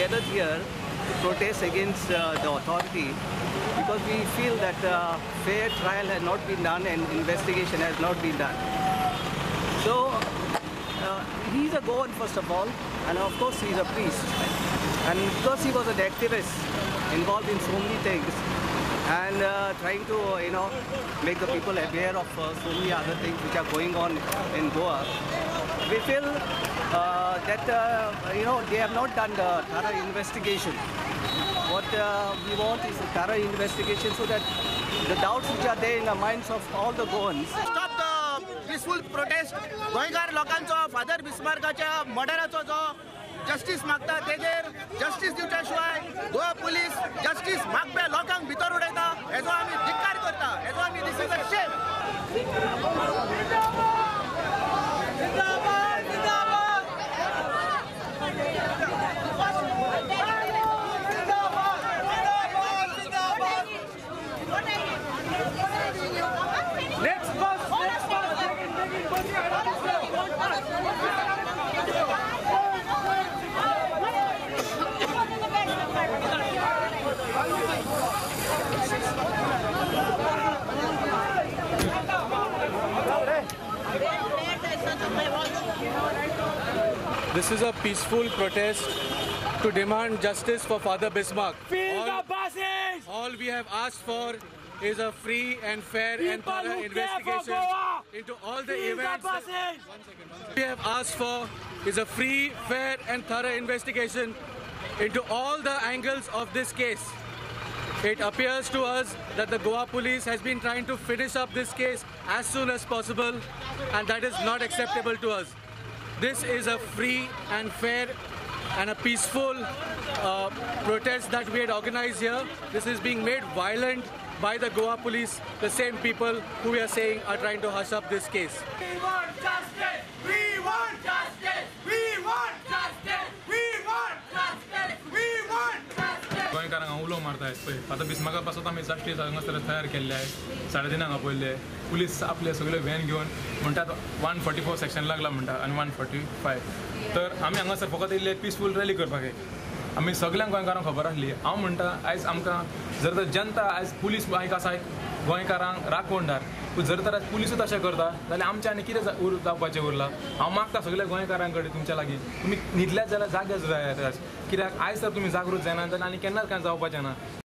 gathered here to protest against the authority because we feel that fair trial has not been done and investigation has not been done. So he's a Goan first of all, and of course he's a priest. And because he was an activist involved in so many things and trying to, you know, make the people aware of so many other things which are going on in Goa, we feel that you know, they have not done the thorough investigation. What we want is a thorough investigation so that the doubts which are there in the minds of all the Goans. Stop the peaceful protest. गोंयकार लोकांचो father बिस्मार्काच्या मर्डराचो जो justice मागता तेजेर justice दिवच्या शिवाय Goa police justice मागप्या लोकांक भितर उडयता हेजो आमी धिक्कार करता. हेजो आमी this is a shame. This is a peaceful protest to demand justice for Father Bismarck. Feel the buses! All we have asked for is a free and fair and thorough investigation into all the events. One second. We have asked for is a free, fair and thorough investigation into all the angles of this case. It appears to us that the Goa police has been trying to finish up this case as soon as possible, and that is not acceptable to us. This is a free and fair and a peaceful protest that we had organized here. This is being made violent by the Goa police, the same people who we are saying are trying to hush up this case. We want justice! We want justice! We want justice! We want justice! We want justice! गोंयकारांक उलो मारता आयज पळय आतां बिस्मार्का पासत आमी justice हांगासर तयार केल्ले आयज 3:30 आपयल्ले पुलीस आपले सगळे व्हॅन घेवन म्हणटात 144 सेक्शन लागला म्हणटा आनी 145. तर आमी हांगासर फकत इल्ले पिसफूल रॅली करपाक एक आमी सगळ्यांक गोंयकारांक खबर आसली. हांव म्हणटा आयज आमकां जर तर जनता आयज पुलीस एक आसा गोंयकारांक राखणदार, जर तर आयज पुलिसूच अशें करता जाल्यार आमचें आनी कितें जावपाचें उरलां. हांव मागता सगळ्या गोंयकारां कडेन तुमच्या लागीं तुमी न्हिदल्यात जाल्यार जागे जायात कित्याक आयज जर तुमी जागृत जायना जाल्यार आनी केन्नाच कांय जावपाचें ना.